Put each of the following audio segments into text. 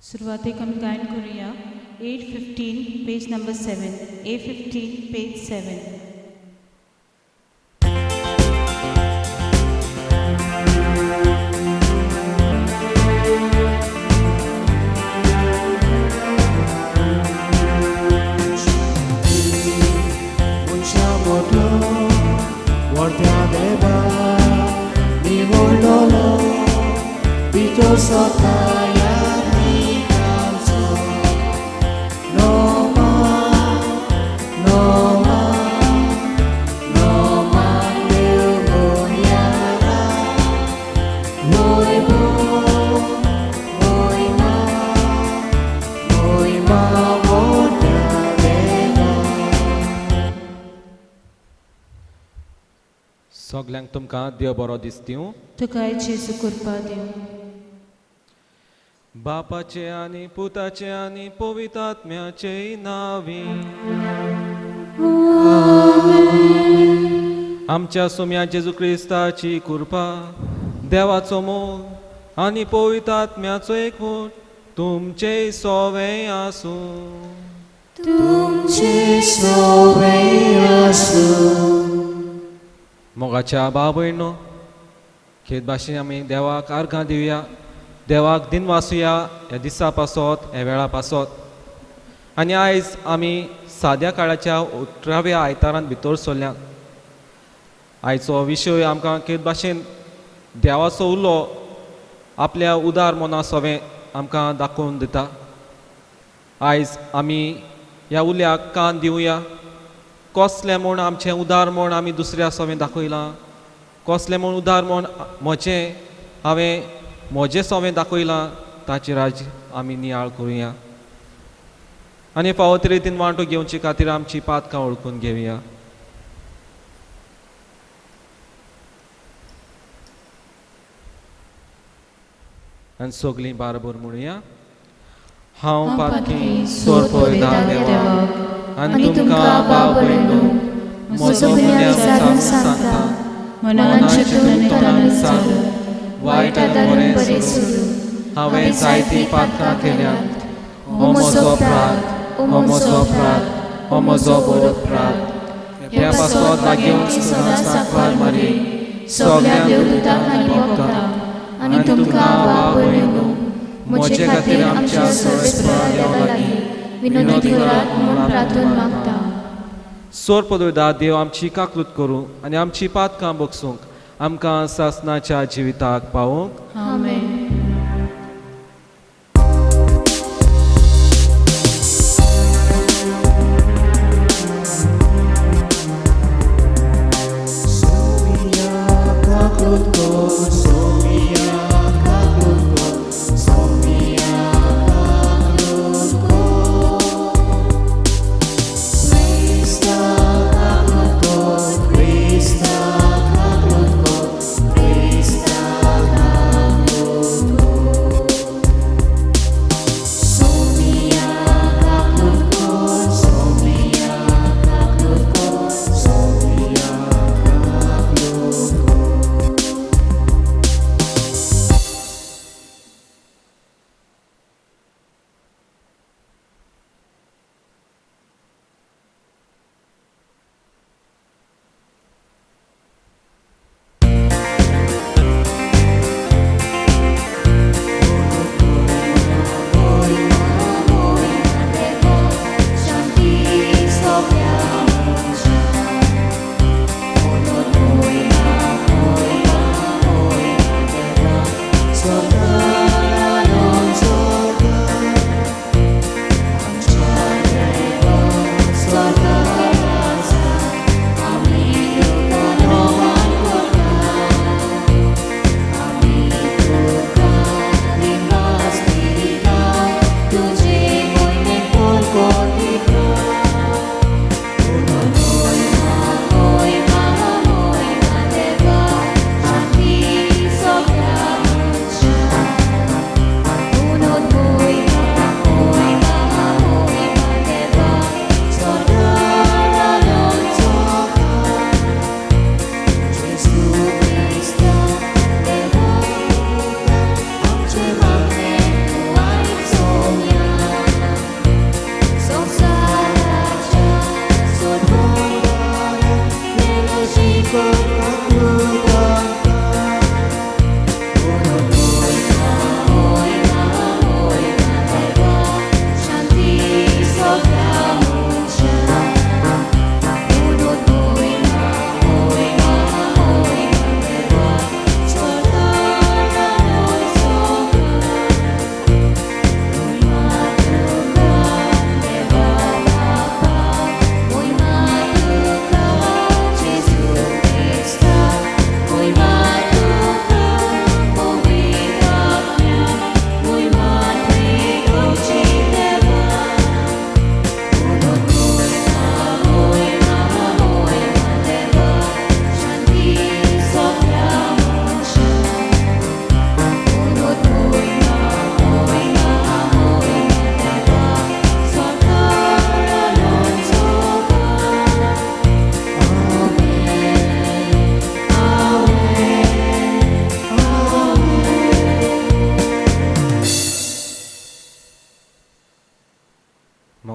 सुरवातेक आमी गायन करुया 8:15 page number 7, 8:15 page 7. मनशा मोटलो व्हडत्या देवा निवडलो भितर सोता ह्या पिकांचो नोमा नोमा नोमा देव मोयारा मोय मोय मा मोय मा मोट्या देवा. सगल्यांक तुमकां देव बरो दिसतीव. तुकाय जेजू कृपा दिवं. बापाचे आनी पुताचे आनी पवित्र आत्म्याचे नावी. आमच्या सोम्या जेजू क्रिस्ताची कृपा, देवाचो मोग आनी पवित्र आत्म्याचो एकवट तुमचे सोवे आसूं. तुमचे सोवे आसूं. मोगाच्या बाबयनो, खेत भाशेन आमी देवाक आर्गां दिवया, देवाक दिनवासुया ह्या दिसा पासत, ह्या वेळा पासत. आनी आयज आमी साद्या काळाच्या 18व्या आयतारान भितर सरल्यात. आयचो विशय आमकां खेत भाशेन देवाचो उलो आपल्या उदार मना सोवें आमकां दाखोवन दिता. आयज आमी ह्या उल्याक कान दिवया. कसलें म्हूण आमचें उदार म्हूण आमी दुसऱ्या सोवें दाखयलां, कसलें म्हूण उदार म्हूण म्हजें हांवें म्हजें सोवें दाखयलां, ताचेर आज आमी नियाळ करुया आनी फावो ते रितीन वांटो घेवचे खातीर आमची पातकां वळखून घेवया. आनी सगलीं बारबर म्हणुया, हांव पातकी सोरपयदा देवाक आनी तुमकां भाव भयणो म्हजो गुन्यांव सारून सांगता, मनान चिंतून तोंडान सांगून वायट आनी बरें सोडून हांवें जायतीं पातकां केल्यांत. हो म्हजो अपराध, हो म्हजो अपराध, हो म्हजो व्हड अपराध. ह्या पासत लागीं सदांच सांकवार मारी, सगळ्या देवदूतांक आनी भक्तांक आनी तुमकां भाव भयणो म्हजे खातीर आमच्या सर्वेस्परा देवा लागीं विनोदी करात म्हूण प्रार्थन मागता. सोर पदवीदा देव आमची काकलूत करूं आनी आमची पातकां बगसूंक आमकां सासनाच्या जिविताक पावोवंक. आमेन. Somia kaklutko, Somia kaklutko, Somia kaklutko. Krista kaklutko, Krista kaklutko, Krista kaklutko.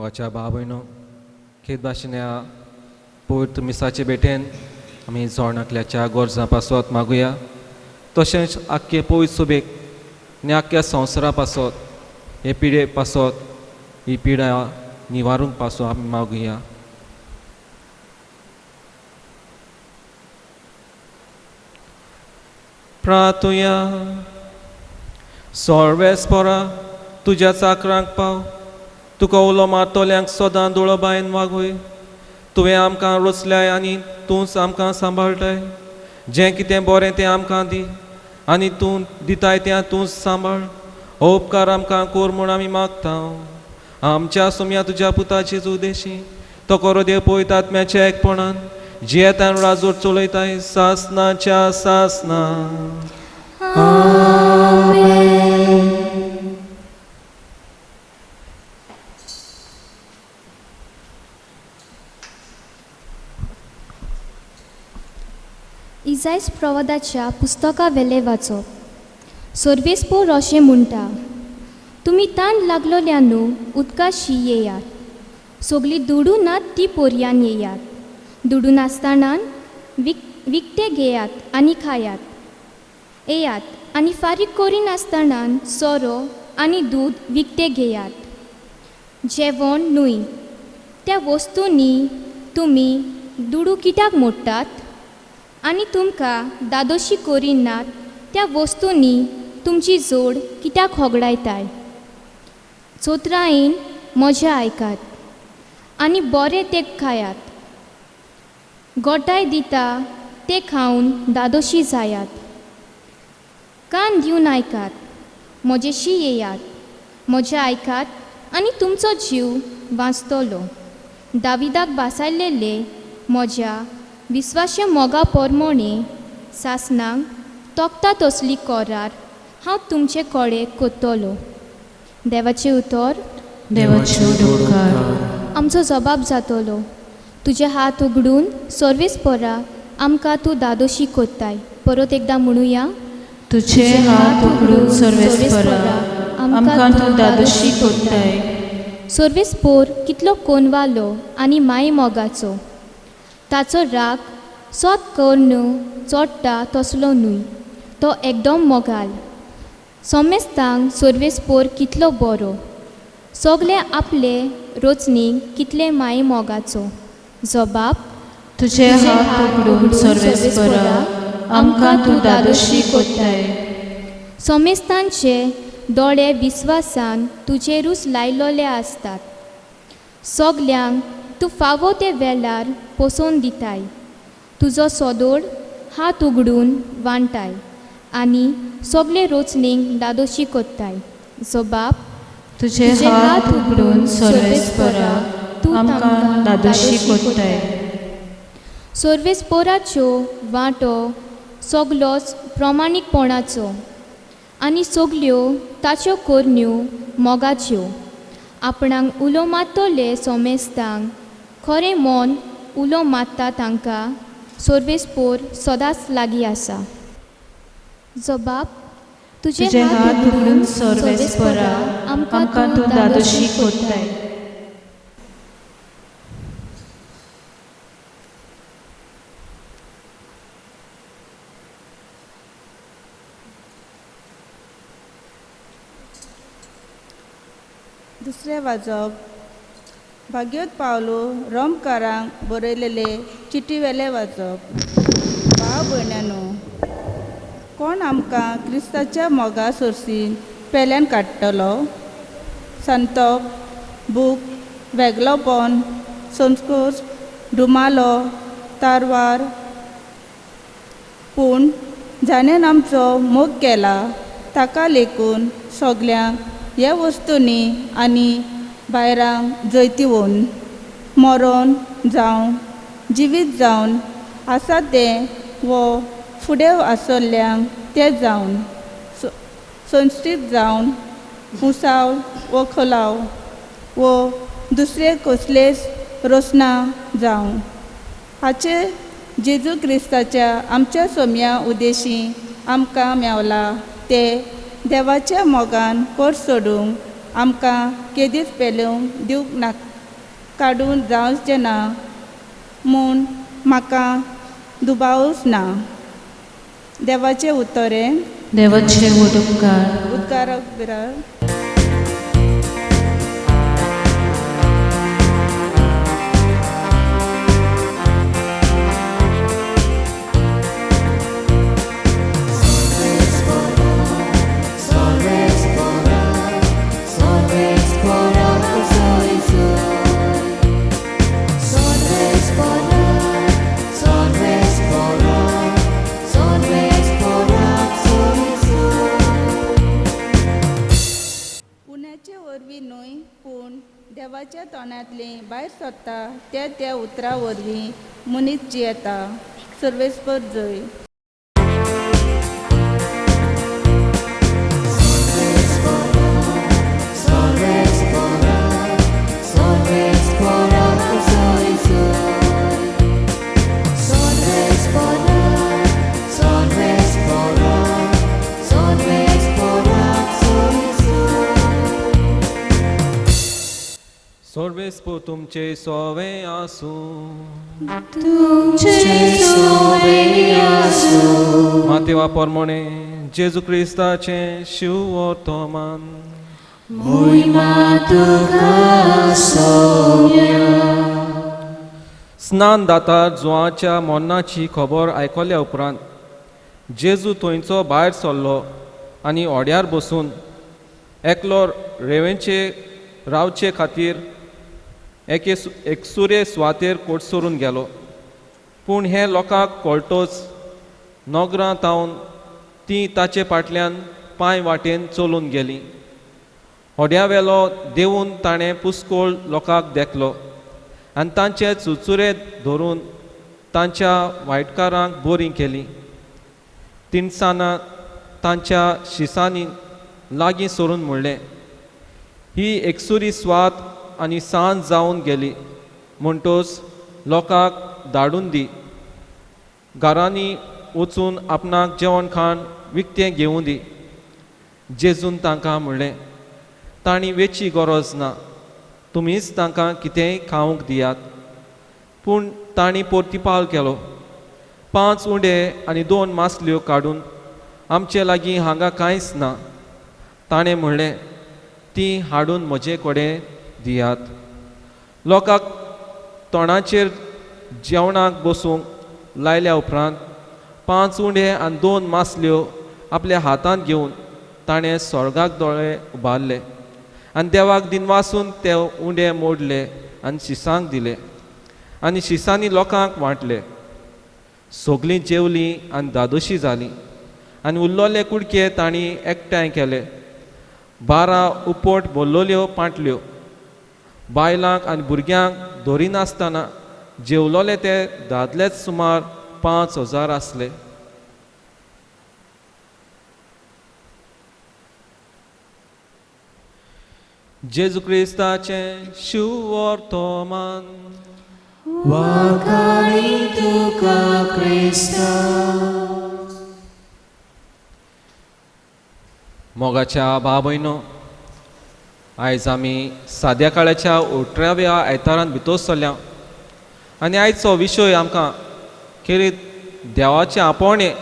मोगाच्या भाव भयणो, खेत भाशेन ह्या पवित्र मिसाचे भेटेन आमी जोडणाकल्याच्या गरजां पासत मागुया, तशेंच आख्खे पवित्र सुबेक आनी आख्ख्या संवसारा पासत, हे पिडे पासत, ही पिडा निवारूंक पासो आमी मागुया. प्रातुया सोळवेस पोरा तुज्या चाकरांक पाव, तुका उलो मारतल्यांक सदां दोळोबायन वागय. तुवें आमकां रचल्याय आनी तूंच आमकां सांबाळटाय. जें कितें बरें तें आमकां दी आनी तूं दिताय तें तूंच सांबाळ. हो उपकार आमकां कोर म्हूण आमी मागता आमच्या सोम्या तुज्या पुताचे उदेशी तो कोरो देव पळयता आत्म्याच्या एकपणान जियेतान राजोट चलयताय सासनाच्या सासना. इजायस प्रवादाच्या पुस्तका वेले वाचप. सर्वेस्पोर अशें म्हणटा, तुमी तान लागलोल्यानू उदकाशी येयात, सगळीं दुडू नात ती पोरयान येयात, दुडू नासतना विकते घेयात आनी खायात, येयात आनी फारीक करिनासतना सोरो आनी दूद विकते घेयात. जेवण न्हय त्या वस्तूंनी तुमी दुडू कित्याक मोडटात आनी तुमकां दादोशी करिनात त्या वस्तूंनी तुमची जोड कित्याक होगडायताय. चोत्रायेन म्हजें आयकात आनी बरें तें खायात, गोठाय दिता तें खावन दादोशी जायात. कान दिवन आयकात, म्हजेशी येयात, म्हजें आयकात आनी तुमचो जीव वांचतलो. दाविदाक भासायलेले म्हज्या विस्वासे मोगा पोरमोणे सासनांक तोखता तसली कोरार हांव तुमचे कोडे कोत्तलो. देवाचें उतर. देवाचे उपकार. आमचो जबाब जातलो. तुजे हात उगडून सर्वेस्पोरा आमकां तूं दादोशी कोत्ताय. परत एकदां म्हणुया. तुझे हात उगडून सर्वेस्पोरा आमकां तूं दादोशी कोत्ताय. सर्वेस्पोर कितलो कोनवालो आनी माये मोगाचो, ताचो राग सोत करून चोडटा तसलो न्हय, तो एकदम मोगाल. सोमेस्तांक सर्वेस्पोर कितलो बरो, सगळे आपले रोचणीक कितले माये मोगाचो. जबाब. तुझे हात उगडून सर्वेस्पोरा आमकां तूं दादोशी कोत्ताय. सोमेस्तांचे दोळे विस्वासान तुजेरूच लायलोले आसतात, सगल्यांक तूं फावो ते वेळार पोसोवन दिताय. तुजो सोदोड हात उगडून वांटाय आनी सगळे रोचणीक दादोशी कोत्ताय. जबाब. तुझे हात उगडून सर्वेस्पोरा आमकां दादोशी कोत्ताय. सर्वेस्पोराच्यो वांटो सगलोच प्रमाणीकपणाचो आनी सगल्यो ताच्यो करण्यो मोगाच्यो. आपणाक उलो मारतले सोमेस्तांक खरें मन उलो मारता तांकां सर्वेस्पोर सदांच लागीं आसा. जबाब. तुझे हात उगडून सर्वेस्पोरा आमकां तूं दादोशी कोत्ताय. दुसरें वाजप. भाग्योत पावलो रोमकारांक बरयलेले चिटीवेले वाचप. भाव भयणांनो, कोण आमकां क्रिस्ताच्या मोगा सोर्सीन पेल्यान काडटलो? संतप, भूक, वेगळोपण, संस्कोच, धुमालो, तारवार. पूण जाणेन आमचो मोग केला ताका लेखून सगल्यांक ह्या वस्तूंनी आनी भायरांक जैतिवून मरोन जावं जिवीत जावन आसा तें वो फुडें आसल्ल्यांक तें जावन संस्टीत जावन उसाव वो खोलाव वो दुसरे कसलेच रोसना जावं हाचे जेजू क्रिस्ताच्या आमच्या सोम्या उदेशी आमकां मेवला ते देवाच्या मोगान कोर सोडूंक आमकां केदीच पेलूंक दिवंक ना काडून जावचें ना म्हूण म्हाका दुबावूच ना. देवाचें उतर हें. देवाचे व्हड उपकार. उदकाराक बिरार. उण्याचे वरवीं न्हय पूण देवाच्या तोंडांतलीं भायर सरता त्या त्या उतरां वरवीं मनीस जियेता. सर्वेस्पर जय. सर्वेस्पर तुमचे सोवे आसूं. मातेवा परमणे जेजू क्रिस्ताचें शिववर्तमान. स्नान दातार जुवाच्या मरणाची खबर आयकल्या उपरांत जेजू थंयचो भायर सरलो आनी होड्यार बसून एकलो रेवेंचे रावचे खातीर एके एकसुरे सुवातेर कोटसरून गेलो. पूण हें लोकांक कळटोच नगरां तावन तीं ताचे फाटल्यान पांय वाटेन चलून गेलीं. होड्या वेलो देवून ताणें पुस्कोळ लोकांक देखलो आनी तांचे चुरचुरे धरून तांच्या वायटकारांक बरीं केलीं. तिनसानां तांच्या शिसांनी लागीं सरून म्हणलें, ही एकसुरी स्वात आनी सांज जावन गेली म्हणटोच लोकांक धाडून दी, घरांनी वचून आपणाक जेवण खाण विकतें घेवूं दी. जेजून तांकां म्हणलें, तांणी वेची गरज ना, तुमीच तांकां कितेंय खावंक दियात. पूण तांणी पोर्तिपाल केलो, 5 उंडे आनी 2 मासल्यो काडून आमचे लागीं हांगा कांयच ना. ताणें म्हणलें, तीं हाडून म्हजे कडेन दियात. लोकांक तोंडाचेर जेवणाक बसूंक लायल्या उपरांत 5 उंडे आनी 2 मासल्यो आपल्या हातांत घेवन ताणें स्वर्गाक दोळे उबारले आनी देवाक दिनवासून ते उंडे मोडले आनी शिसांक दिले आनी शिसांनी लोकांक वांटले. सगलीं जेवलीं आनी दादोशी जालीं आनी उरलोले कुडके तांणी एकठांय केले. 12 उपट भरलोल्यो पांटल्यो. बायलांक आनी भुरग्यांक धरिनासतना जेवलोले ते दादलेच सुमार 5000 आसले. जेजू क्रिस्ताचें शुवर्तमान. वाखाणी तुका क्रिस्ता. मोगाच्या बाबयनो, आयज आमी साद्या काळाच्या 18व्या आयतारान भितर सरल्या आनी आयचो विशय आमकां खेरीत देवाचें आपोवणें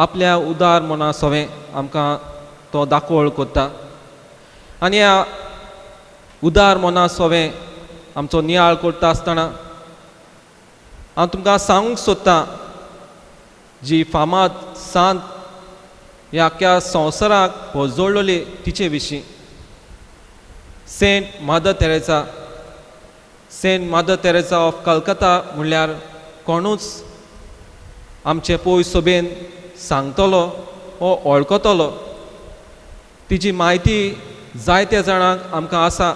आपल्या उदार मना सवें आमकां तो दाखोवळ करता आनी ह्या उदार मना सवें आमचो नियाळ करता आसतना हांव तुमकां सांगूंक सोदतां, जी फामाद सांत ह्या आख्ख्या संवसाराक पोजोडलेली तिचे विशीं, Saint Mother Teresa. Saint Mother Teresa of Calcutta म्हणल्यार कोणूच आमचे पयस सोबेन सांगतलो वो वळखतलो. तिची म्हायती जायत्या जाणांक आमकां आसा.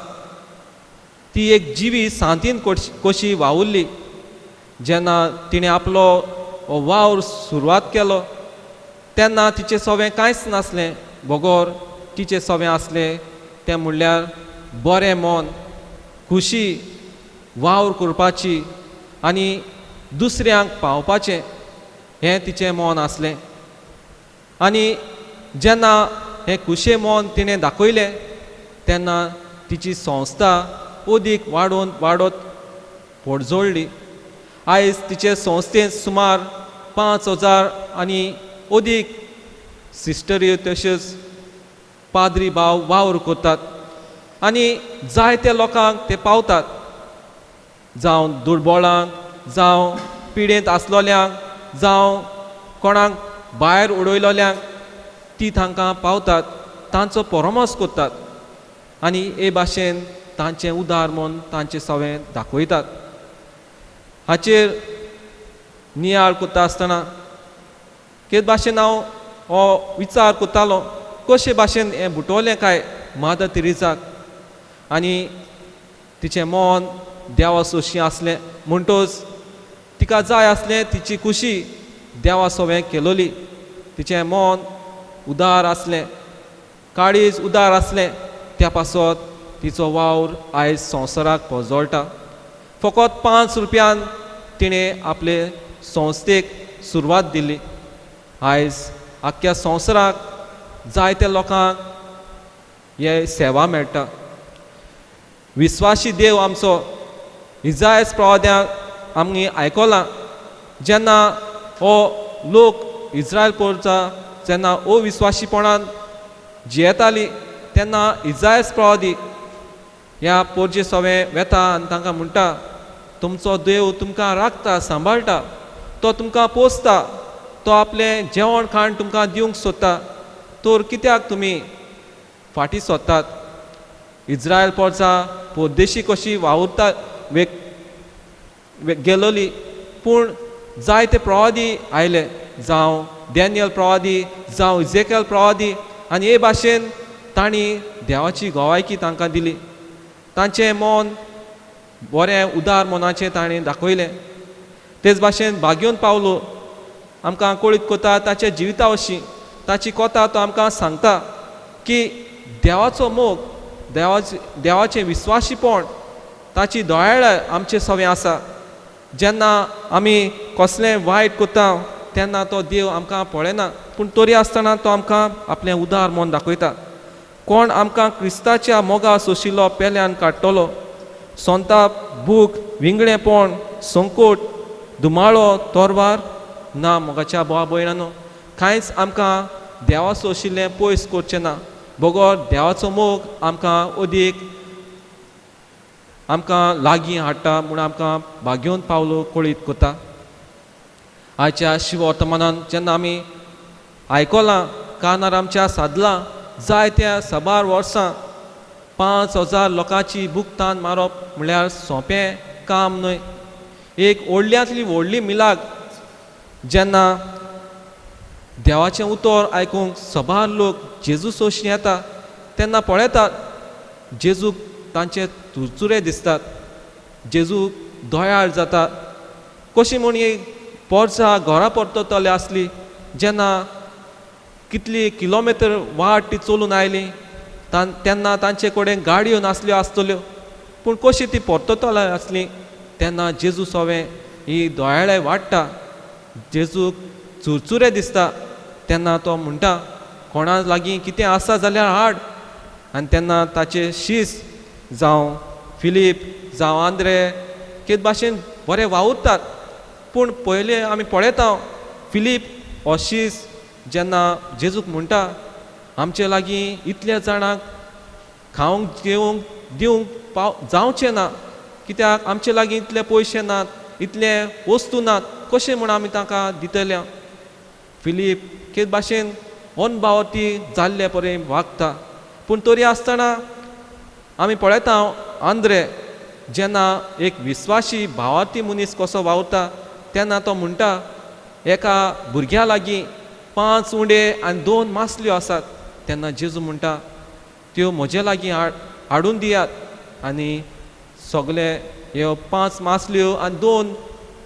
ती एक जिवी सांतीन कशी वावुरली. जेन्ना तिणें आपलो हो वावर सुरवात केलो तेन्ना तिचें सवें कांयच नासलें, बगर तिचें सवें आसलें तें म्हणल्यार बरें मन, खुशी, वावर करपाची आनी दुसऱ्यांक पावपाचें हें तिचें मन आसलें. आनी जेन्ना हें खुशे मन तिणें दाखयलें तेन्ना तिची संस्था अदीक वाडोवन वाडत पोटजोडली. आयज तिचे संस्थेंत सुमार 5000 आनी अदीक सिस्टरी तश्योच पाद्री भाव वावर करतात आनी जायत्या लोकांक ते पावतात, जावं दुर्बळांक, जावं पिडेंत आसलोल्यांक, जावं कोणाक भायर उडयलोल्यांक ती तांकां पावतात, तांचो परामर्श करतात आनी हे भाशेन तांचें उदार मन तांचें सवें दाखयतात. हाचेर नियाळ करता आसतना के भाशेन हांव हो विचार करतालो, कशे भाशेन हें बुटवलें काय मादर तेरेजाक आनी तिचें मन देवा सोशी आसलें म्हणटच तिका जाय आसलें तिची खुशी देवा सवें केलोली. तिचें मन उदार आसलें, काळीज उदार आसलें, त्या पासत तिचो वावर आयज संवसाराक पोजोळटा. फकत 5 रुपयान तिणें आपले संस्थेक सुरवात दिली. आयज आख्ख्या संवसाराक जायत्या लोकांक हे सेवा मेळटा. विस्वाशी देव आमचो इजायस प्रवाद्यांक आमी आयकलां, जेन्ना हो लोक इस्रायल पोरचा जेन्ना अविस्वाशीपणान जियेताली तेन्ना इजायस प्रवादी ह्या पोरचे सवें वेता आनी तांकां म्हणटा, तुमचो देव तुमकां राखता, सांबाळटा, तो तुमकां पोसता, तो आपलें जेवण खाण तुमकां दिवंक सोदता, तर कित्याक तुमी फाटीं सोदतात? इस्रायल पोरचा परदेशी कशी वावुरता गेलोली, पूण जायते प्रवादी आयले, जावं डॅनियल प्रवादी, जावं इजेकेल प्रवादी, आनी हे भाशेन तांणी देवाची गवायकी तांकां दिली. तांचें मन बरें उदार मनाचें तांणी दाखयलें. तेच भाशेन भाग्योन पावलो आमकां कळीत करता ताच्या जिविता वशीं, ताची कथा तो आमकां सांगता की देवाचो मोग, देवाचें विस्वाशीपण, ताची दयाळ आमचे सवें आसा. जेन्ना आमी कसलें वायट करता तेन्ना तो देव आमकां पळयना, पूण तरी आसतना तो आमकां आपलें उदार मन दाखयता. कोण आमकां क्रिस्ताच्या मोगा सोशिल्लो पेल्यान काडटलो? सोंताप, भूक, विंगळेपण, संकोट, धुमाळो, तोरवार ना. मोगाच्या भावा भयणानो, कांयच आमकां देवा सोशिल्लें पयस करचें ना, बगर देवाचो मोग आमकां अदीक आमकां लागीं हाडटा म्हूण आमकां भाग्योन पावलो कळीत करता. आयच्या शिव वर्तमानान जेन्ना आमी आयकलां, कानार आमच्या सादलां, जायत्या साबार वर्सां 5000 लोकांची भुगतान मारप म्हळ्यार सोंपें काम न्हय. एक व्हडल्यांतली व्हडली मिलाग जेन्ना देवाचें उतर आयकूंक सबार लोक जेजू सोशी येता तेन्ना पळयतात जेजूक तांचे चुरचुरे दिसतात, जेजू दयाळ जाता. कशी म्हूण ही पोरसां घरा परततले आसली, जेन्ना कितली किलोमिटर वाट ती चलून आयली तेन्ना तांचे कडेन गाडयो नासल्यो आसतल्यो, पूण कशी ती परततले आसली तेन्ना जेजू सवें ही दयाळे वाडटा, जेजूक चुरचुरे दिसता. तेन्ना तो म्हणटा, कोणा लागीं कितें आसा जाल्यार हाड. आनी तेन्ना ताचे शीस जावं फिलीप जावं आंद्रे कितें भाशेन बरे वावुरतात, पूण पयलें आमी पळयता फिलीप हो शीस जेन्ना जेजूक म्हणटा, आमचे लागीं इतल्या जाणांक खावंक जेवंक दिवंक पाव जावचें ना, कित्याक आमचे लागीं इतले पयशे नात, इतले वस्तू नात, कशें म्हूण आमी तांकां दितले? फिलीप कितें भाशेन अनभावती जाल्ले परे वागता, पूण तरी आसतना आमी पळयता आंद्रे जेन्ना एक विस्वाशी भावार्थी मनीस कसो वावुरता तेन्ना तो म्हणटा, एका भुरग्या लागीं 5 उंडे आनी 2 मासल्यो आसात. तेन्ना जेजू म्हणटा, त्यो म्हजे लागीं हाडून दियात. आनी सगळे ह्यो 5 मासल्यो आनी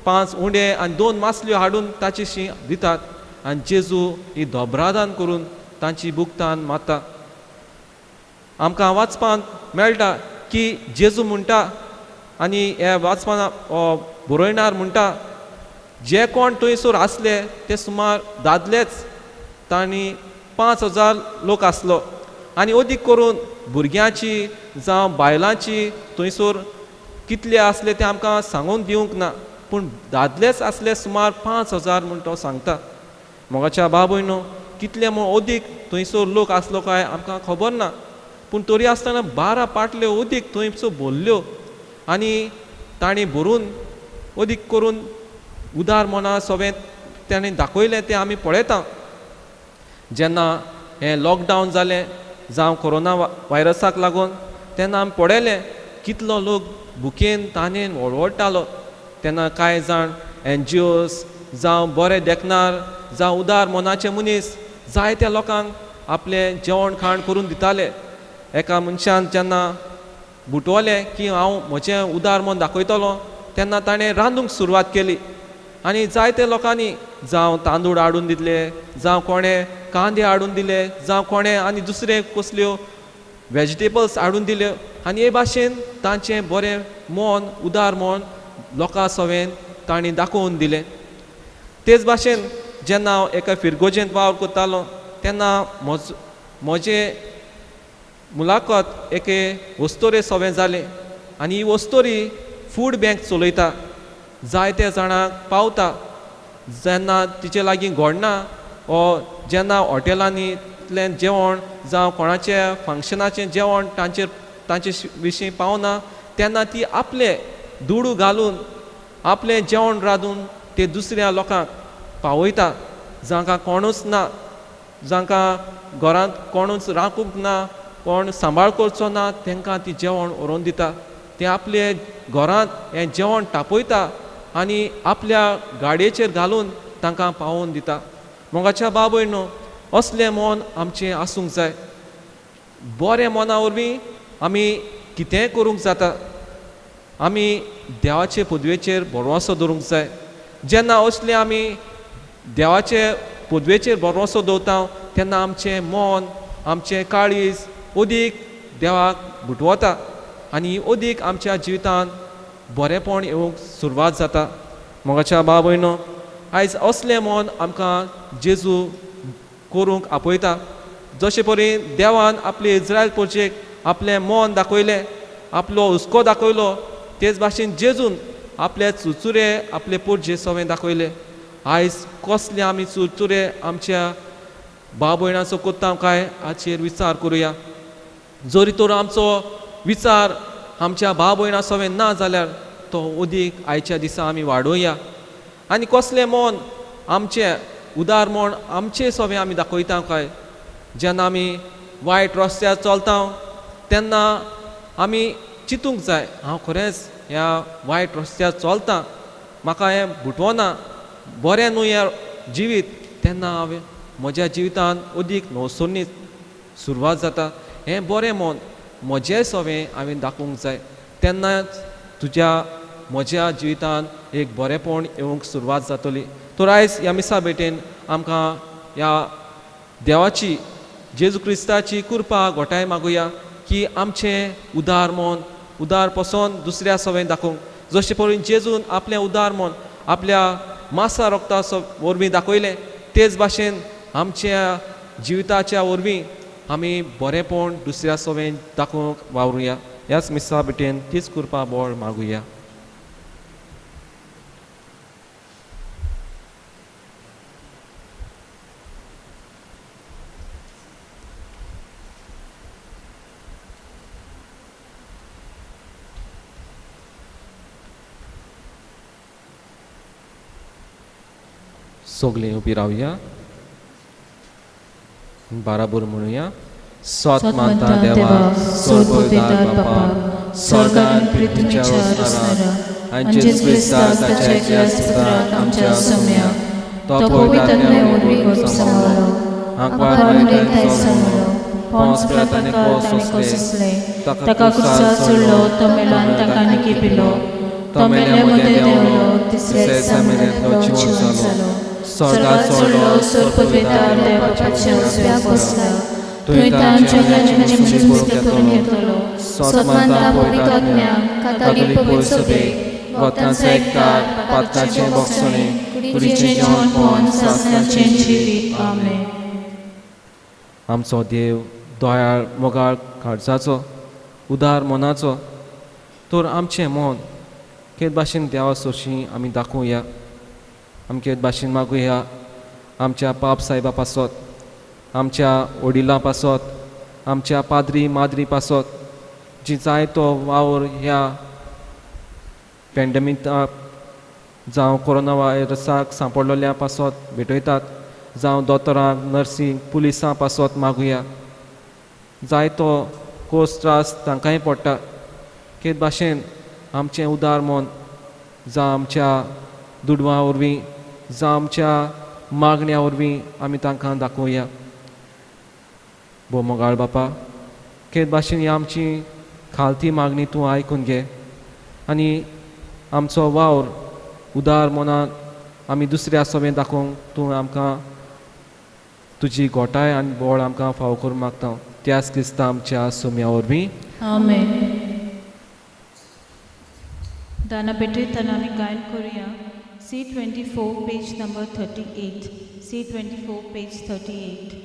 5 उंडे आनी 2 मासल्यो हाडून ताचेशी दितात आनी जेजू ही दोब्रादान करून तांची भुगतान मारता. आमकां वाचपांत मेळटा की जेजू म्हणटा आनी हे वाचपान बरयणार म्हणटा, जे कोण थंयसर आसले ते सुमार दादलेच, तांणी 5000 लोक आसलो आनी अदीक करून भुरग्यांची जावं बायलांची थंयसर कितले आसले ते आमकां सांगून दिवंक ना, पूण दादलेच आसले सुमार 5,000 म्हूण तो सांगता. मोगाच्या बाबय न्हू कितले म्हूण अदीक थंयसर लोक आसलो काय आमकां खबर ना, पूण तरी आसतना 12 पाटल्यो अदीक थंयसर भरल्यो आनी तांणी भरून अदीक करून उदार मना सगळें ताणें दाखयलें तें आमी पळयता. जेन्ना हें लॉकडावन जालें जावं कोरोना व्हायरसाक लागून तेन्ना आमी पळयलें कितलो लोक भुकेन तानेन वळवळटालो. तेन्ना कांय जाण एनजीओस जावं बरे देखणार जावं उदार मनाचे मनीस जायत्या लोकांक आपलें जेवण खाण करून दिताले. एका मनशान जेन्ना बुटवलें की हांव म्हजें उदार मन दाखयतलो तेन्ना ताणें रांदूंक सुरवात केली आनी जायते लोकांनी जावं तांदूळ हाडून दितले, जावं कोणें कांदे हाडून दिले, जावं कोणें आनी दुसरे कसल्यो वेजिटेबल्स हाडून दिल्यो आनी हे भाशेन तांचें बरें मन उदार मन लोकां सवेन तांणी दाखोवन दिलें. तेच भाशेन जेन्ना हांव एका फिरगोजेंत वावर करतालो तेन्ना म्हजें मुलाखत एके वस्तोरे सवें जालें आनी ही वस्तोरी फूड बँक चलयता, जायत्या जाणांक पावता. जेन्ना तिचे लागीं घडना ओ जेन्ना हॉटेलांनीतलें जेवण जावं कोणाच्या फंक्शनाचें जेवण तांचे विशीं पावना तेन्ना ती आपले दुडू घालून आपलें जेवण रांदून ते दुसऱ्या लोकांक पावयता, जांकां कोणूच ना, जांकां घरांत कोणूच राखूंक ना, कोण सांबाळ करचो ना, तांकां ती जेवण व्हरोन दिता. ते आपले घरांत हें जेवण तापयता आनी आपल्या गाडयेचेर घालून तांकां पावोवन दिता. मोगाच्या बाबय न्हू असलें मन आमचें आसूंक जाय. बरें मना वरवीं आमी कितेंय करूंक जाता. आमी देवाचे पदवेचेर भरवंसो दवरूंक जाय. जेन्ना असलें आमी देवाचे पदवेचेर भरवंसो दवरता तेन्ना आमचें मन आमचें काळीज अदीक देवाक बुटवता आनी अदीक आमच्या जिवितांत बरेंपण येवंक सुरवात जाता. मोगाच्या बाबय न्हू आयज असलें मन आमकां जेजू करूंक आपयता. जशें परी देवान आपले इज्रायल पोरचेक आपलें मन दाखयलें, आपलो हुस्को दाखयलो, तेच भाशेन जेजून आपले चुरचुरे आपले पोरजे सवें दाखयले. आयज कसले आमी चुरचुरे आमच्या भाव भयणाचो करता काय हाचेर विचार करुया. जरी तर आमचो विचार आमच्या भाव भयणां सवें ना जाल्यार तो अदीक आयच्या दिसा आमी वाडोवया आनी कसलें मन आमचें उदार मन आमचें सवें आमी दाखयता काय. जेन्ना आमी वायट रस्त्यार चलता तेन्ना आमी चिंतूंक जाय, हांव खरेंच ह्या वायट रस्त्यार चलता, म्हाका हें बुटवना, बरें न्हू हें जिवीत, तेन्ना हांवें म्हज्या जिवितांत अदीक नवसरणी सुरवात जाता. हें बरें मन म्हजें सवें हांवें दाखोवंक जाय, तेन्नाच तुज्या म्हज्या जिवितांत एक बरेंपण येवंक सुरवात जातली. तर आयज ह्या मिसा भेटेन आमकां ह्या देवाची जेजू क्रिस्ताची कृपा घोटाय मागुया की आमचें उदार मन उदार पसून दुसऱ्या सवें दाखोवंक, जशें पळय जेजून आपलें उदार मन आपल्या मासा रोगता वरवीं दाखयलें, तेच भाशेन आमच्या जिविताच्या वरवीं आमी बरेंपण दुसऱ्या सवें दाखोवंक वावरुया. ह्याच मिसा भेटेन तीच कृपा बळ मागुया. सगळीं उबी रावया, बाराबोर म्हणुया. सोत मानता देवा, सोत बापा, स्वर्गान पृथ्वीच्या रचणारा आनी जेजू क्रिस्ता ताच्या एकल्याच पुत्राक आमच्या सोम्या, तो पवित्र वरवीं गर्भ सांबाळ्ळो, आंकवार मरियम जल्मलो, पोंस पिलाताने कोस सोंसले, ताका कुर्सार चडलो, तो मेलान ताका निकिपिलो, तो मेल्या मदें देंवलो, तिसऱ्या दिसा मेल्यांतलो जिवंत जालो, स्वर्गात चडलो, स्वर्गपदवेदार देवाच्या उजव्याक बसला, थंय तांच्या आनी म्हजें करून घेतलो. सोतमानता पवित्र आत्म्या, कातोलीक पवित्र सभेक, भक्तांचो एकठार, पातकाचें भोगसणें, कुडीचें जेवणपण, सासणाचें जिवीत. आमेन. आमचो देव दयाळ मोगाळ काळजाचो, उदार मनाचो, तर आमचें मन केद भाशेन देवा सोरशीं आमी दाखोवया. आमी केद भाशेन मागुया आमच्या पाप सायबा पासत, आमच्या वडिलां पासत, आमच्या पाद्री माद्री पासत, जी जाय तो वावर ह्या पॅन्डेमिकाक जावं कोरोना व्हायरसाक सांपडलेल्या पासत भेटयतात, जावं दोतोरांक, नर्सींक, पुलिसां पासत मागुया. जायतो कोस त्रास तांकांय पडटा. केद भाशेन आमचें उदार मन जावं आमच्या दुडवां वरवीं जावं आमच्या मागण्या वरवीं आमी तांकां दाखोवया. भोव मोगाळ बापा, केद भाशेन ही आमची खालती मागणी तूं आयकून घे आनी आमचो वावर उदार मनान आमी दुसऱ्या सभेन दाखोवंक तूं आमकां तुजी गोठाय आनी बोळ आमकां फावो करूंक मागता. त्याच क्रिस्ता आमच्या सोम्या वरवीं. आमेन. दाना भेटयतना आमी गायन करुया. C24 page number 38. C24 page 38.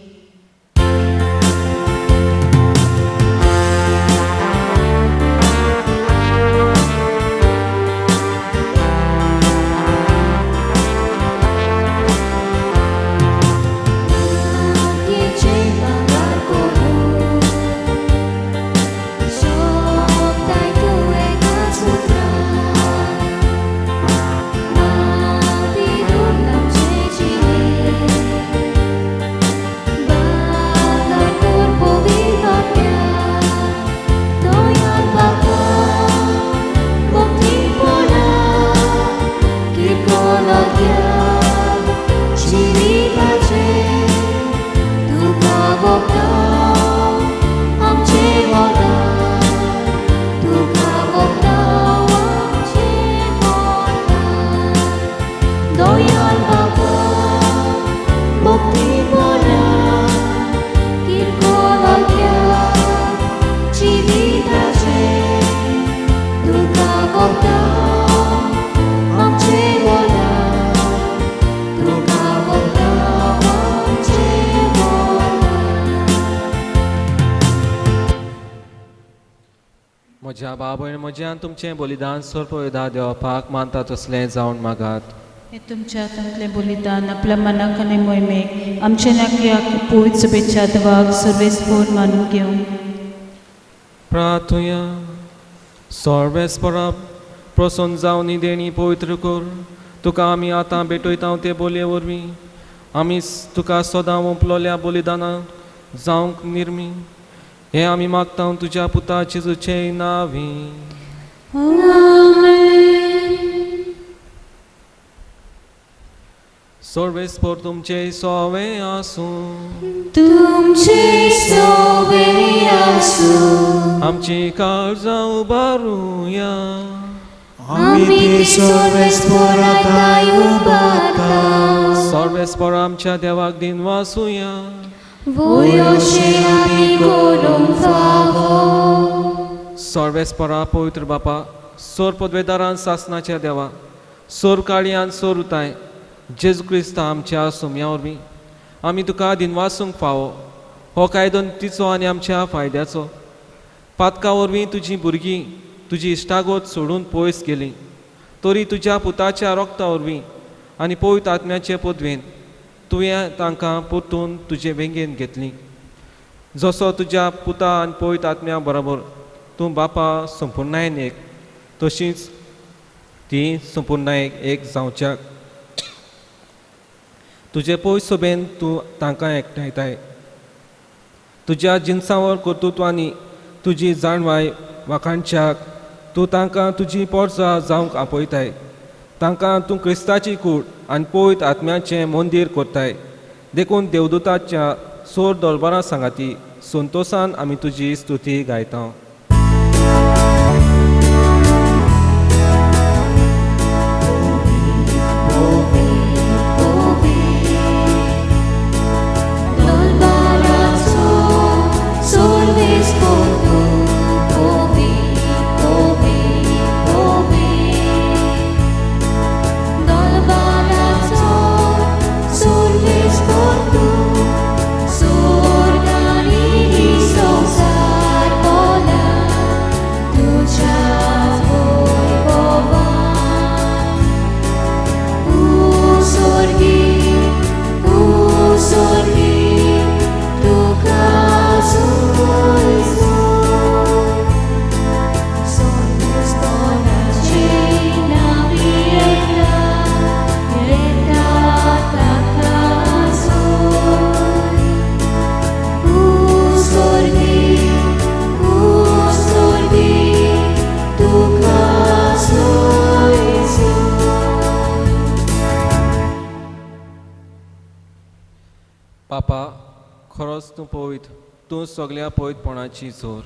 म्हज्या बाबय म्हज्यान तुमचें बलिदान सोरपविदा देवपाक मानता तसलें जावन मागात. हे तुमच्या हातांतलें बलिदान आपल्या मनाक आनी मोहिमेक आमच्या नाक्याक पवित्र सभेच्या देवाक सर्वेस्पोर मानून घेवं. प्रार्थुया. सर्वेस्परा प्रसन्न जावन ही देणी पवित्र कर. तुका आमी आतां भेटयता ते बोलये वरवीं आमी तुका सदां ओंपलोल्या बलिदानां जावंक निर्मी. हें आमी मागता तुज्या पुता जेजूचे नांवी. सर्वेस्पोर तुमचे सोवे आसूं. तुमचे सोवे आसूं. आमची काळजां उबारुया. आमी ती सर्वेस्पोरा थांय उबारता. सर्वेस्पोर आमच्या देवाक दिनवासुया. वयोशें आमी करूंक फावो. सर्वेस्पोरा पवित्र बापा, सोर पदवेदारान सासनाच्या देवा, सोर काळयान सोर उताय जेजू क्रिस्ता आमच्या सोम्या वरवीं आमी तुका दिनवासूंक फावो. हो कायदो तिचो आनी आमच्या फायद्याचो. पातका वरवीं तुजी भुरगीं तुजी इश्टागत सोडून पयस गेली तरी तुज्या पुताच्या रोगता वरवीं आनी पवित्र आत्म्याचे पदवेन तुवें तांकां परतून तुजे वेंगेन घेतली. जसो तुज्या पुता आनी पवित्र आत्म्या बरोबर तूं बापा संपुर्णायेन एक, तशीच ती संपुर्णायेक एक जावच्याक तुजे पयस सोबेन तूं तांकां एकठांयताय. तुज्या जिनसावर कर्तृत्वांनी तुजी जाणवाय वाखाणच्याक तूं तांकां तुजी पोरसां जावंक आपयताय. तांकां तूं क्रिस्ताची कूड आनी पवित्र आत्म्याचें मंदीर करताय. देखून देवदूताच्या सोर दलबारां सांगाती संतोसान आमी तुजी स्तुती गायता. Sorgani so sar pola. तूं पवित्र, तूं सगल्या पवित्रपणाची जोर.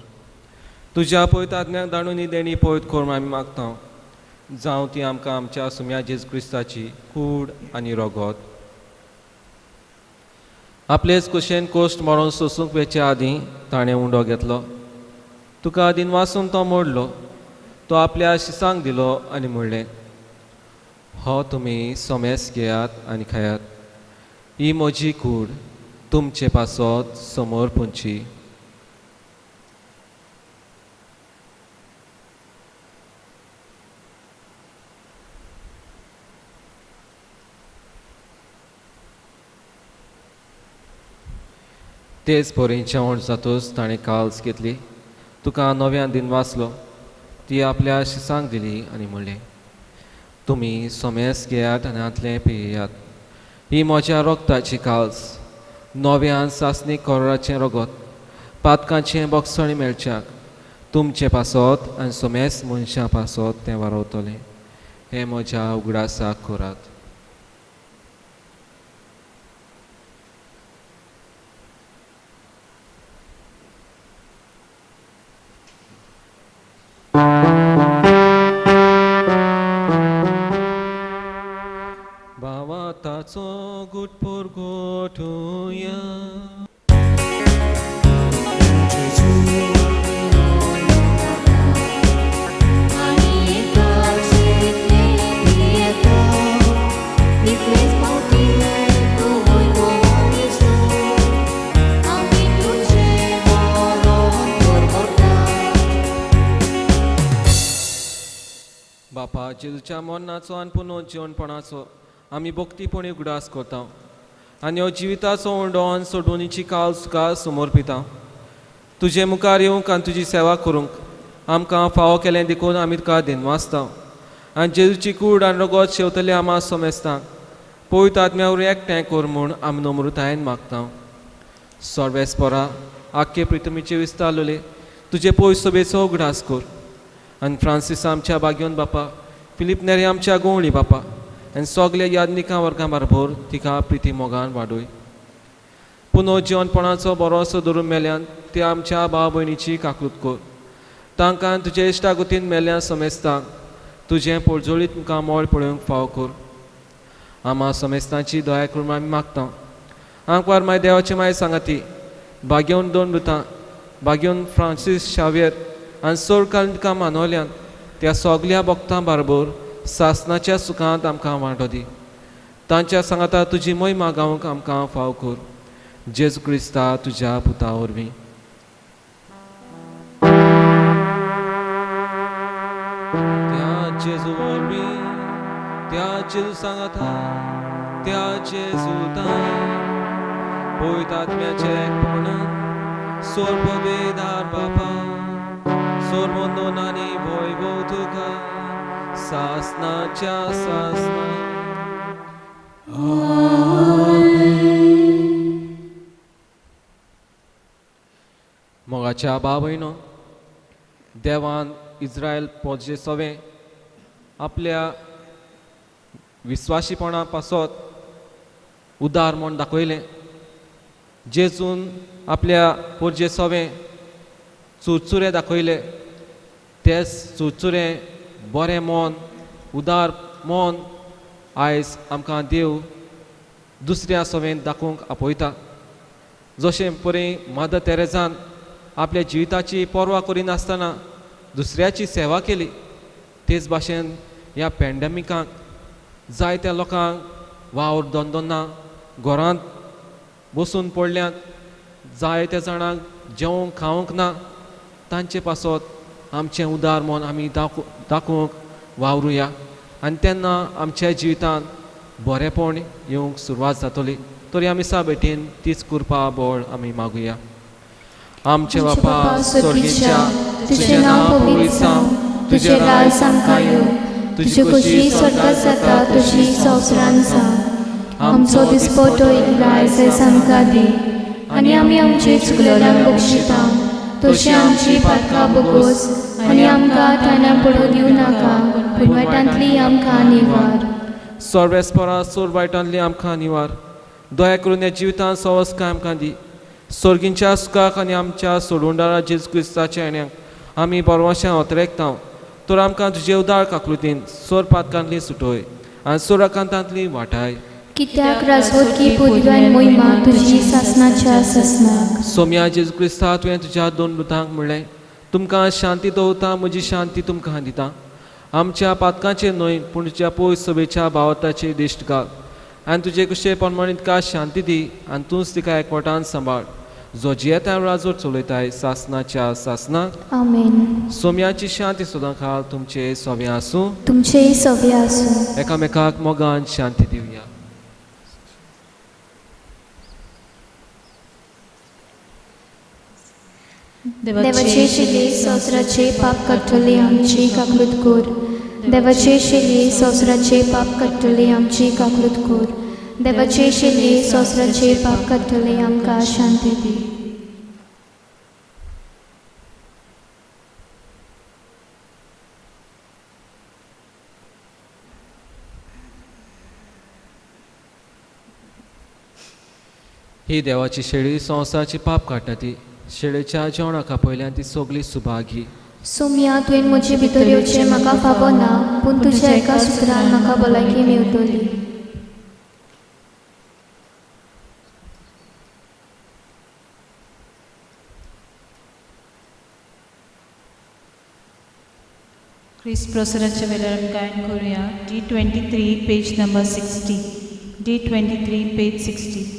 तुज्या पवित्र आज्ञाक दाणून ही देणी पवित्र कर म्हूण आमी मागता. जावं ती आमकां आमच्या सुम्या जेजू क्रिस्ताची कूड आनी रगत. आपलेच कुशेन कोश्ट मरोन सोसूंक वेचे आदीं ताणें उंडो घेतलो. तुका दिनवासून तो मोडलो. तो आपल्या शिसांक दिलो आनी म्हणलें, हो तुमी सोमेस घेयात आनी खायात. ही म्हजी कूड तुमचे पासत समोर पुंची. तेच परी जेवण जातूच ताणें काल्स घेतली. तुका नव्यान दिनवासलो. ती आपल्या शिसांक दिली आनी म्हणलें, तुमी सोमेस घेयात आनी हांतलें पियेयात. ही म्हज्या रोगताची काल्स, नव्यान सासणी कोराचें रगत, पातकांचें बोगसणी मेळच्याक तुमचें पासत आनी सोमेस मनशां पासत तें वारवतलें. हें म्हज्या उगडासाक करात. भावाताचो गुटपूर गोठुया. बापा, जेजूच्या मरणाचो आनी पुनः जिवनपणाचो आमी भक्तीपणी उगडास करता आनी ह्यो जिविताचो उंडो आनी सोडवणीची काल तुका समर्पिता. तुजे मुखार येवंक आनी तुजी सेवा करूंक आमकां फावो केलें देखून आमी तुका दिनवासता. आनी जेजूची कूड आनी रगत शेवतले आमा सोमेस्तांक पवित्र आत्म्या वरवीं एकठांय कर म्हूण आमी नम्रतायेन मागता. सर्वेस्परा, आख्खे प्रितमीचे विस्तारलेले तुजे पवित्र सभेचो उगडास कर. आनी फ्रांसीस आमच्या बागेवन बापा, फिलीप नेरी आमच्या गोवळी बापा, आनी सगल्या यादनिकां वर्गां बरोबर तिका प्रिती मोगान वाडय. पुनः जिवनपणाचो बरोसो धरून मेल्यान त्या आमच्या भाव भयणीची काकूत कर. तांकां तुजे इश्टागतीन मेल्ल्या समेस्तांक तुजें पोळजोळीत मुखार मोळ पळोवंक फावो कर. आमा समेस्तांची दया करून आमी मागता. आंकवार माय देवाची माय सांगाती बागेवन दोन दुतां बागेवन फ्रांसीस शावियर आनी चड काल तुका मानवल्यान त्या सगल्या भक्तां बरोबर सासनाच्या सुखांत आमकां वांटो दी. तांच्या सांगाता तुजी मोहिमा गावंक आमकां फाव कर. जेजू क्रिस्ता तुज्या पुता वरवीं. त्या जेजू वरवीं, त्या जेजू सांगाता, त्या जेजूता पवित्र आत्म्याचें एकपण सोर्पवेदार बापा सोर्वंदोन आनी वैभव तुका सासनाच्या सासना. मोगाच्या बाबयनो, देवान इस्रायल पोजे सवें आपल्या विस्वाशीपणा पासत उदार म्हूण दाखयलें. जेजून आपल्या पोरजे सवें चुरचुरे दाखयले. तेच चुरचुरे बरें मन, उदार मन आयज आमकां देव दुसऱ्या सवें दाखोवंक आपयता. जशें परी मदर तेरेजान आपल्या जिविताची पर्वा करिनासतना दुसऱ्याची सेवा केली, तेच भाशेन ह्या पॅन्डेमिकाक जायत्या लोकांक वावर धंदो ना, घरांत बसून पडल्यात, जायत्या जाणांक जेवंक खावंक ना, तांचे पासत आमचें उदार मन आमी दाखोवंक वावरुया आनी तेन्ना आमच्या जिवितांत बरेंपण येवंक सुरवात जातली. तरी आमी साबेटीन तीच कृपा बळ आमी मागुया. आमचे बापा स्वर्गीच्या, तुजें नांव पवित्र जावं, तुजें राज आमकां येवं, तुजी खोशी स्वर्गात जाता तशी संवसारांत जावं. आमचो दिसपटो आयज आमकां दी आनी आमी आमचे चुकलेल्यांक बक्षिता तशी आमची पातकां बोगोस आनी आमकां तान्या पडूं दिवं नाका, पूण वायटांतली आमकां निवार. सर्वेस्परा सोर वायटांतली आमकां निवार. दया करून ह्या जिवितांत सवस्काय आमकां दी. सोर्गींच्या सुखाक आनी आमच्या सोडूंडारा जेजू क्रिस्ताच्या येण्याक आमी बरवाशां अतरेकता तर आमकां तुजे उदार काकृतीन सोर पातकांतली सुटोय आनी सोराकांतांतली वाटाय. कित्याक राजवटकी पदव्यान मोहिमा तुजी सासनाच्या सासनाक. सोम्या जेजू क्रिस्ता, तुवें तुज्या दोन दुतांक म्हणलें, तुमकां शांती दवरता, म्हजी शांती तुमकां दिता. आमच्या पातकांचेर न्हय पूण तुज्या पयस सभेच्या भावार्थाचेर दिश्ट घाल आनी तुजे कुशे प्रमाणे तिका शांती दी आनी तूंच तिका एकवटान सांबाळ, जो जियेता राजवट चलयताय सासनाच्या सासनाक. आमेन. सोम्याची शांती सदां खाल तुमचे सोवे आसूं. तुमचेय सवे आसूं. एकामेकाक मोगान शांती दिवया. देवाचे शिले संवसाराचे पाप काडटले आमची काकूत कर. देवाचे शिले संवसाराचे पाप काडटले आमची काकूत कर. देवाचे शिले संवसाराचे पाप काडटले आमकां शांती दी. ही देवाची शेळी संवसाराची पाप काडटा ती शेळेच्या जेवणाक आपयल्यान ती सगळी सुभागी. सोम्या, तुवें म्हजे भितर येवचें म्हाका फावो ना, पूण तुज्या एका सुत्रान म्हाका भलायकी मेवतली. क्रिस्त प्रसाराच्या वेळार आमी गायन करुया D23 page number 60. D23 page 60.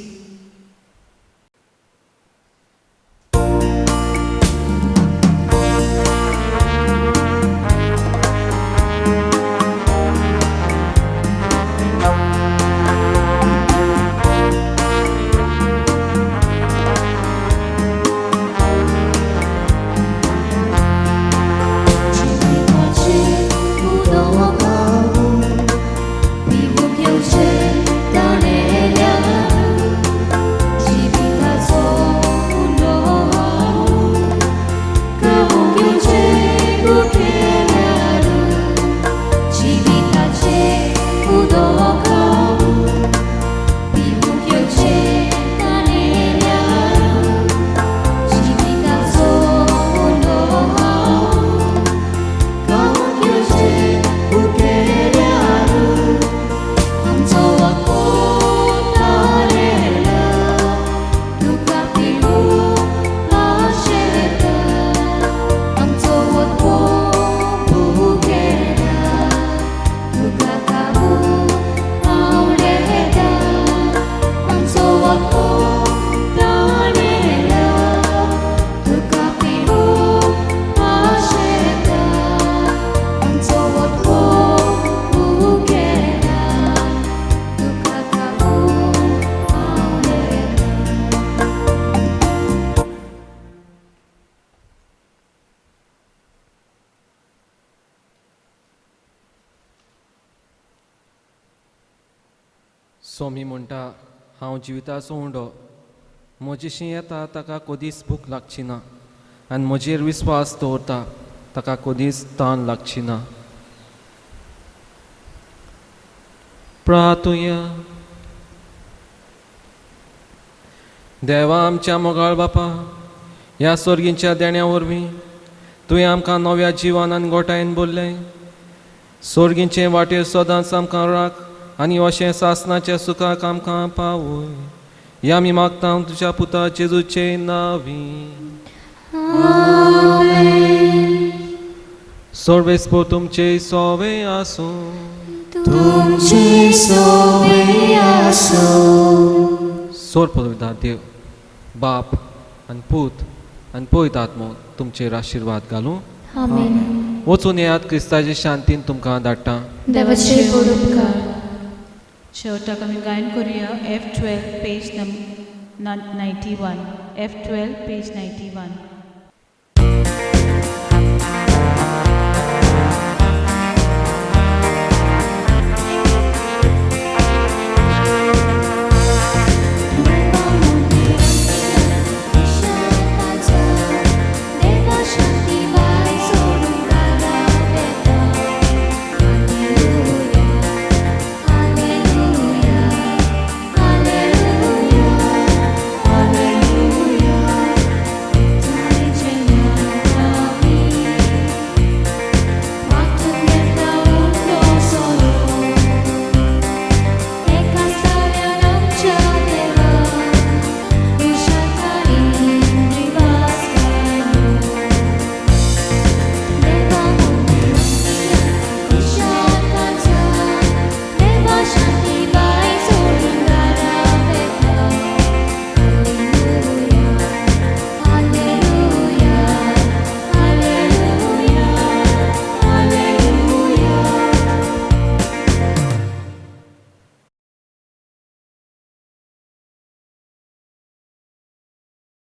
Somi म्हणटा, हांव जिविताचो उंडो, म्हजेशी येता ताका कदीच भूक लागची ना आनी म्हजेर विस्वास दवरता ताका कदीच तान लागची ना. प्रार्थुया. देवा आमच्या मोगाळ बापा, ह्या सोर्गींच्या देण्या वरवीं तुवें आमकां नव्या जिवनान गोठायन बोल्लें. सोर्गींचे वाटेर सदांच आमकां राख आनी अशें सासनाच्या सुखाक आमकां पावय. ह्या आमी मागता तुज्या पुता जेजूचे नांवी. सर्वेस्पोर तुमचे सोवे आसूं. तुमचे सोवे आसूं. सोर पवित्र देव बाप आनी पूत आनी पवित्र आत्मो तुमचेर आशिर्वाद घालूं. आमेन. वचून येयात, क्रिस्ताचे शांतीन तुमकां धाडटा. देवाचे व्हड उपकार. शेवटाक आमी गायन करुया F12 page 91. F12 page 91.